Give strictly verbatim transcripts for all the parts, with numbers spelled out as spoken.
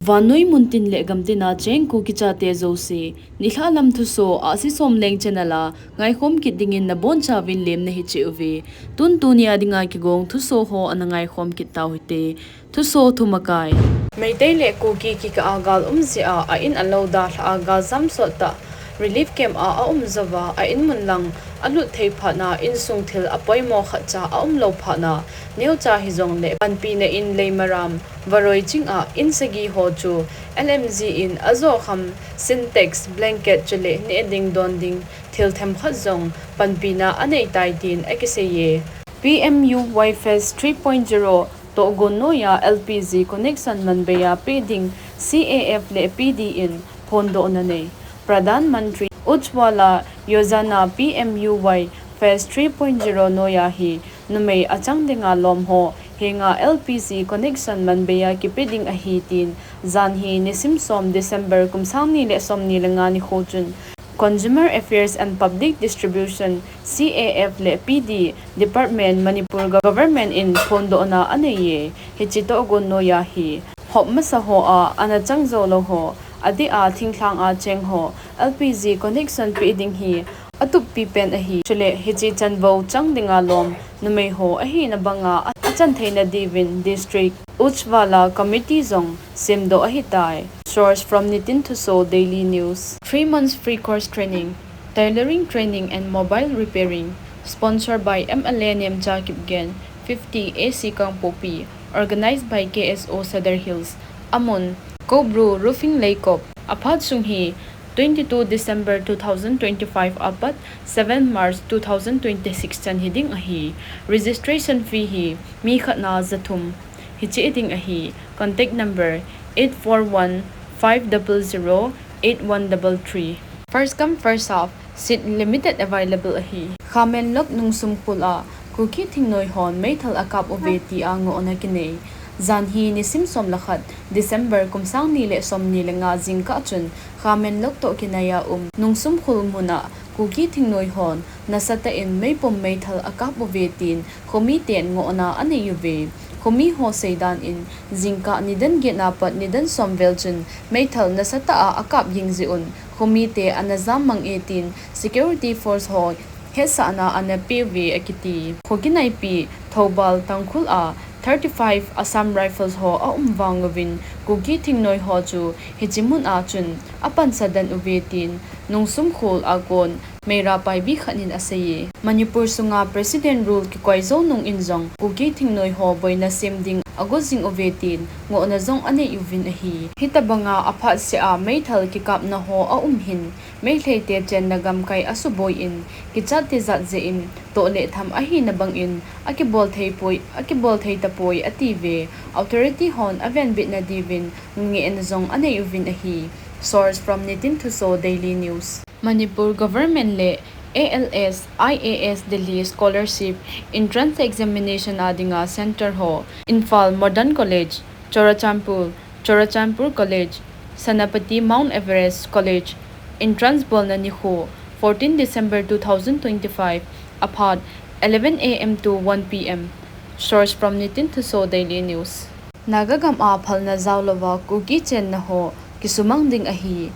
Vannoi muntin le gamtina cheng Kuki chate jouse, nilhah lam thusoh, Ahsi Somleng channel a ngaikhom kit dingin nabonchauvin lemna hiche uve. Tun tunia dinga kigong thusoh ho ana ngaikhom kit tau hite. Thusoh thumakai. Meitei le Kuki kikah a gal um jeh a, a in a lou dalha a galjam sot tah relief camp a aum jouva, a in mun lang alut thei phat a, insung thil apoimo khatcha aum lou phat a, neocha hijongle panpina in Leimaram, Varoi ching a in sagi ho chu L M G in ajoh kham Sintex, blanket chule neh ding don ding thil themkhat jong panpina anei tai tin akiseiye. P M U Y Phase three point zero tohgon noiya L P G connection manbeiya peh ding C A F le P D in phondohna nei. Pradhan Mantri Ujjwala Yojana P M U Y Phase three point zero noiya hi numei achang dinga lom ho henga L P G connection manbeiya kipe ding ahi tin, jan hi nisim som December kum sang ni le som ni le nga nikho chun Consumer Affairs and Public Distribution, C A F le P D Department, Manipur Government in phondohna aneiye. Hiche tohgon noiya hi hop masa ho a ana chang jou lou ho, adeh a thinglhang a cheng ho L P G connection peh ding hi atuppi pen ahi. Chule hiche chanvou chang dinga lom numei ho ahina banga achan theina diuvin District Ujjwala Committee jong semdoh ahitai. Source from Nitin Thuso Daily News. Three months free course training, tailoring training and mobile repairing. Sponsored by M L A Nemcha Kipgen, fifty A C Kangpokpi. Organized by K S O Sadar Hills. Amun, Kobru Roofing Leikop. Aphat sung hi twenty-two December two thousand twenty-five apat seven March two thousand twenty-six chan hiding ahi. Registration fee hi mi khat na jathum hiche ding ahi. Contact number eight four one five double zero eight one double three. First come, first serve. Seat limited available ahi. Khamenlok Nungsumkhul a Kuki thingnoi hon meithal akap uve tia ngohna kinei. Jan hi nisim som le khat December kum sang ni le som ni le nga jingkah chun Khamenlok toh kinaiya um Nungsumkhul mun a Kuki thingnoi hon nasatah in meipum meithal akap uve tin khomiten ngohna anei uve. Khomi ho seidan in, jingkah nidan get na pat nidan som vel chun meithal nasatah a akap ging jeh un, khomite ana jam mang e tin security force ho hetsahna ana peuve akiti. Kho kinaipi Thoubal Tangkhul a thirty-five Assam Rifles ho aum vang uvin, Kuki thingnoi ho chu hiche mun a chun apansa den uve tin Nungsumkhul a kon Meira paibi khat in aseiye. Manipur sunga President Rule kikoi jou nung in jong Kuki thingnoi ho boina sem ding ago jing uve tin ngohna jong anei uvin ahi. Hitabanga aphat sea meithal kikapna ho aum hin, Meiteite chenna gamkai asuboi in, kichat tijat jeh in, toh le tham ahina bangin, akibol thei poi, akibol thei tapoi atiuve. Authority hon avenbitna diuvin ngehna jong anei uvin ahi. Source from Nitin Thuso Daily News. Manipur Government le A L S I A S Delhi Scholarship Entrance Examination a dinga Centre ho, Imphal Modern College, Churachandpur, Churachandpur College, Senapati Mount Everest College, Entrance bolna nikho, fourteen December two thousand twenty-five, aphat eleven A M to one P M. Source from Nitin Thuso Daily News. Naga gam a phalna jaolouva Kuki chenna ho kisumang ding ahi.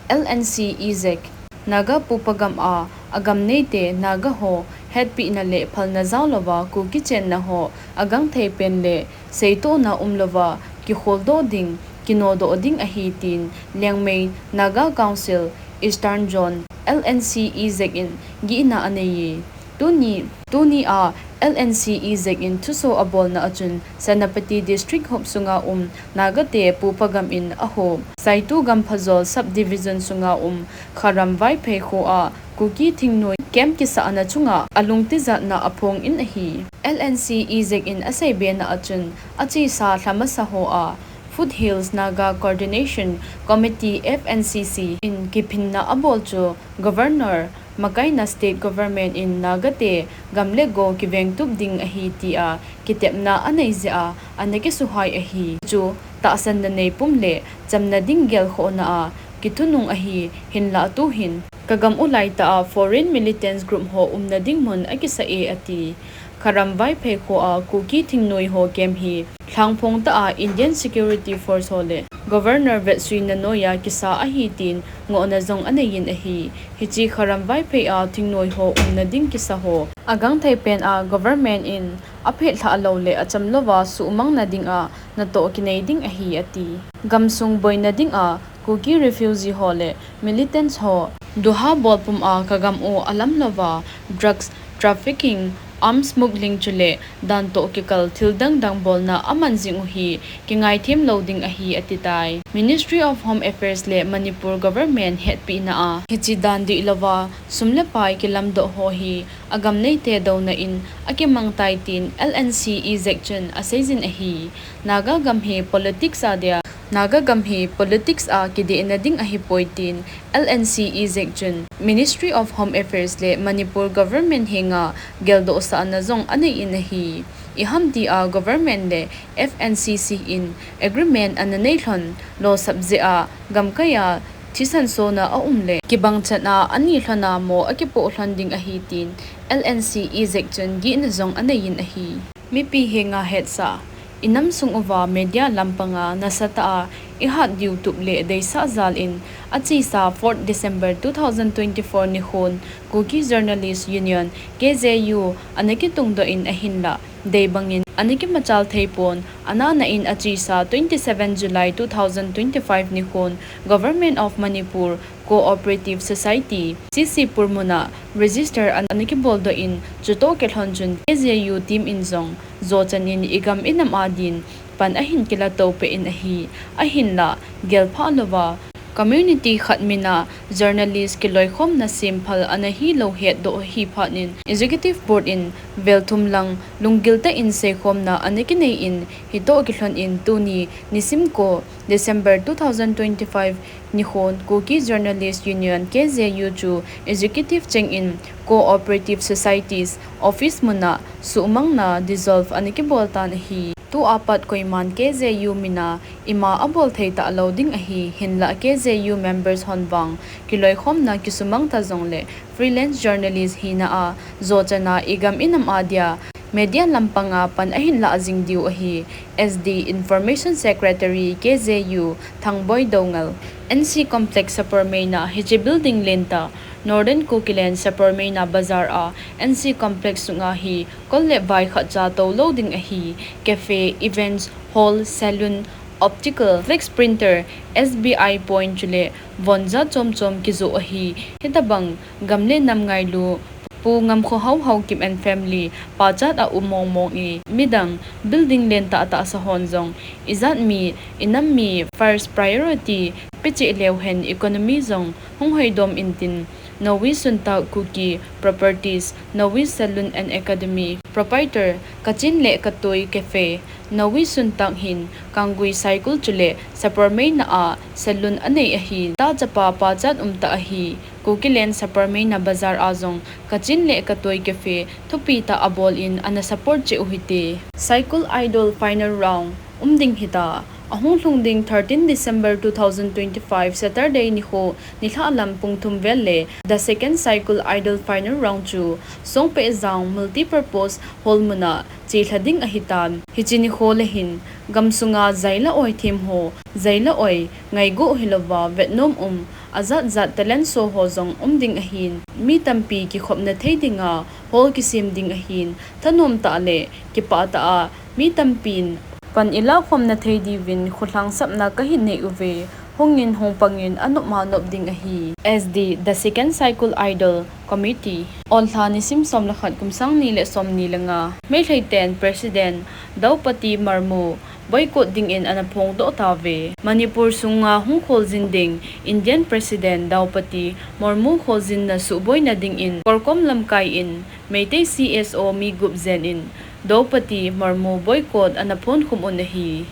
L N C E Z. Naga pupa gam a, agam neite Naga ho hetpina le phalna jaolouva Kuki chenna ho agangthei pen le seitohna umlouva kikholdoh ding, kinodoh ding ahi tin Liangmai Naga Council Eastern Zone, L N C E Z in gihna aneiye. Tuni, tuni a L N C E Z in thuso abolna a chun Senapati District hop sunga um Naga te pupa gam in ahop. Saitu Gamphajol Sub Division sunga um Kharam Vaiphei kho a Kuki thingnoi camp kisahna chunga alung tijatna aphong in ahi. L N C E Z in aseibena a chun achesa lhamasa ho a Foothills Naga Coordination Committee, F N C C, in kiphinna abol chu Governor makaina State Government in Naga te gam le go kivengtup ding ahi tia kitepna anei jeh a ana kisuhai ahi. Chu tahsanna neipum le chamna ding gelkhohna a kithunung ahi, hinlah tuhin kagam u laitah a foreign militants group ho umna ding mun akisah e ati. Kharam Vaiphei kho a Kuki thingnoi ho camp hi lhangphong tah a Indian Security Force ho le Governor vetsuina noiya kisa ahi tin ngohna jong anei in ahi. Hiche Kharam Vaiphei a thingnoi ho umna ding kisa ho agangthei pen a government in aphetlhah lou le acham louva suhmang na ding a natoh kinei ding ahi ati. Gamsung boina ding a Kuki refugee ho le militants ho duha bolpum a kagam u alam louva drugs trafficking, arms smuggling chule dan toh kikal thil dang dang bolna aman jing u hi kingaithem lou ding ahi ati tai. Ministry of Home Affairs le Manipur Government hetpina a hiche dan dih louva sum le pai kilamdoh ho hi agam neite douna in akimang tai tin L N C Ezek chun aseijin ahi. Naga gam hi politics a dia, Naga gam hi politics a kidehna ding ahipoi tin L N C Ezek chun Ministry of Home Affairs le Manipur Government henga geldohsahna jong anei in ahi. Iham tia government le F N C C in agreement ana nei lhon lou sap jeh a gamkai a thisan sona aum le kibang chan a ani lhon a mo akipoh lhon ding ahi tin L N C Ezek chun gihna jong anei in ahi. Mipi henga hetsah, inam sung uva media lampanga nasatah a ihat diu tup le deisah jal in achesa fourth December two thousand twenty-four nikhon Kuki Journalist Union, K J U, ana kitungdoh in ahinlah dei bangin ana kimachal thei pon, anana in achesa twenty-seven July two thousand twenty-five nikhon Government of Manipur Cooperative Society, C C Pur muna register ana kiboldoh in, chutoh kilhon chun K J U team in jong jochan in igam inam a din pan ahin kila to peh in ahi. Ahinlah gelphah louva community khat mina journalist kiloikhomna semphal ana hilou hetdoh ahi phat in Executive Board in vel thum lang lunggil tah in seikhomna ana kinei in, hitoh kilhon in tuni nisim ko December two thousand twenty-five nikhon Kuki Journalist Union, K J U, chu executive cheng in Cooperative Societies office muna suhmangna dissolve ana kibol tan ahi. Tua pat koiman K J U mina ima abol thei talou ding ahi, hinlah K J U members hon vang kiloikhomna kisumang ta jongle freelance journalist hina a jochan a igam inam a dia media lampanga pan ahin lah jing diu ahi. S D Information Secretary K J U Thangboi Doungel. N C Complex Sapormeina, hiche building lentah Northern Kukiland Sapormeina Bazar a N C Complex sunga hi kol le vai khatcha toulou ding ahi. Cafe, events hall, salon, optical, flex printer, S B I point chule von jat chom chom kijoh ahi. Hitabang gam le nam ngailu Pu Ngamkhohao Haokip and family pachat a um mong mong e, midang building lentah tah sa hon jong ijat mi, inam mi first priority pe cheh leu hen economy jong hung hoidom intin, Nowi Suntak Kuki Properties, Nowi Salon and Academy, proprietor, Kachin le Katoi Cafe, Nowi Suntak hin Kanggui Saikul chule Sapormeina a salon anei ahi. Ta chapa pachat umtah ahi. Kukiland Sapormeina Bazar a jong Kachin le Katoi Cafe thupi tah abol in ana support cheh u hite. Saikul Idol final round um ding hita. Ahung lhung ding thirteen December two thousand twenty-five Saturday nikho nilhah lam pung thum vel le The Second Saikul Idol final round chu Songpehjang Multipurpose Hall muna chelha ding ahitan. Hiche nikho le hin gamsunga jaila oi them ho, jaila oi ngaigo hilouva vetnom um, ajat jat talent show ho jong um ding ahin, mi tampi kikhopna thei dinga hall kisem ding ahin, thanom tah le kipah tah a mi tampin pan ilah khomna thei diuvin khutlhang sapna kahin nei uve. Hungin hung pangin anop ma nop ding ahi. S D The Second Cycle Idol Committee. Ol lha nisim som le khat kum sang ni le som ni le nga, Meitei ten President Draupadi Murmu boycott dingin ana phongdoh tauve. Manipur sunga hung kholjin ding Indian President Draupadi Murmu kholjinna suhboina dingin Korkom lamkai in Meitei C S O mi gup jen in Draupadi Murmu boycott ana phonkhum un ahi.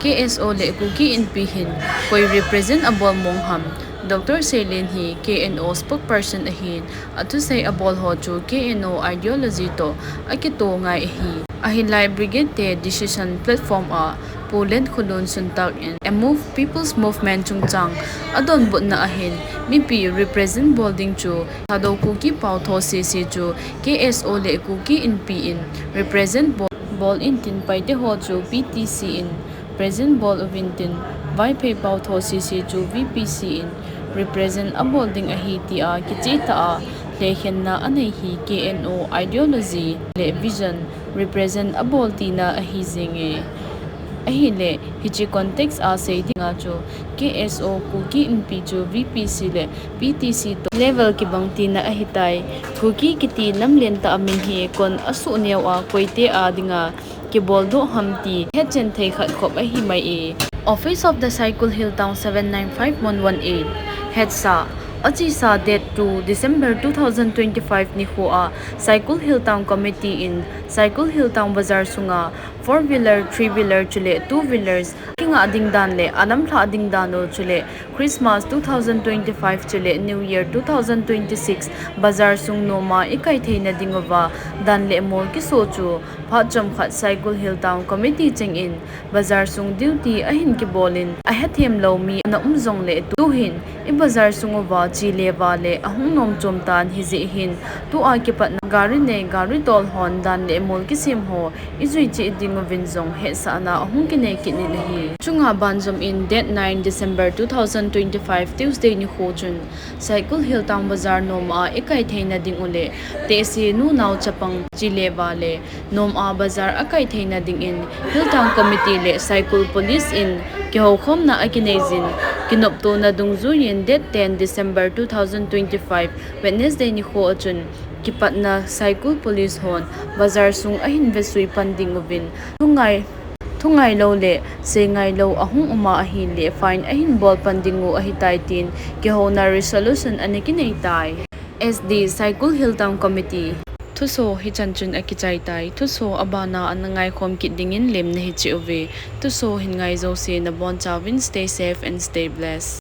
K S O le Kuki Inpi hin koi represent abol mong ham, Doctor Seilen hi K N O spokesperson ahin, athusei abol ho chu K N O ideology toh akitoh ngai ahi. Ahinlai brigade te decision platform a Pu Lenkholun Suntah in M O P People's Movement chungchang adonbutna ahin mipi represent bol ding chu Thadou Kuki paotho sese chu K S O le Kuki Inpi in represent bol, bol intin Paite ho chu P T C in present bol uvin tin Vaiphei paotho sese chu V P C in represent abol ding ahi tia kichehtah a lhekhenna anei hi K N O ideology le vision represent abol tina ahi jenge. Ahile, hiche context a sei dinga chu K S O Kuki Inpi chu V P C le P T C toh level kibang tina ahitai. Kuki kiti namlen tah a min hi kon asuh neo a koite a dinga kibol doh ham ti hetchen thei khat khop ahi mai e. Office of the Saikul Hill Town seven nine five one one eight, Hetsa, achesa date two December two thousand twenty-five nikho a Saikul Hill Town Committee in Saikul Hill Town Bazar sunga four wheeler, three wheeler chule two wheelers kingah ding dan le alamlhah ding dan u chule Christmas two thousand twenty-five chule New Year two thousand twenty-six bazar sung noma ikai theina dinguva dan le mol kiso chu phat chomkhat Saikul Hill Town Committee chengin bazar sung duty ahin kibolin ahethem lou mi ana um jongle tuhin i bazar sung uva chele vale ahung nom chom tan hijeh hin tua kipatna gari nei gari tol hon dan le mol kisem ho ijui cheh dinguvin jong hetsahna ahung kinei kit in ahi. Chunga banjom in date nine December two thousand twenty-five Tuesday nikho chun Saikul Hill Town Bazar noma ikai theina ding ule tehse nu nao chapang chele vale noma bazar akai theina dingin Hill Town Committee le Saikul Police in kihoukhomna akinei jin kinoptona dungjuiyin date ten December two thousand twenty-five Wednesday nikho a chun kipatna Saikul Police hon bazar sung ahin vesui pan dinguvin thungai, thungai lou le seingai lou ahung uma ahile fine ahin bol pan dingu ahitai tin kihouna resolution ana kinei tai. S D Saikul Hill Town Committee. Thuso hichan chun akichai tai. Thuso abana ana ngaikhom kit dingin lemna hiche uve. Thuso hin ngai jouse nabonchauvin stay safe and stay blessed.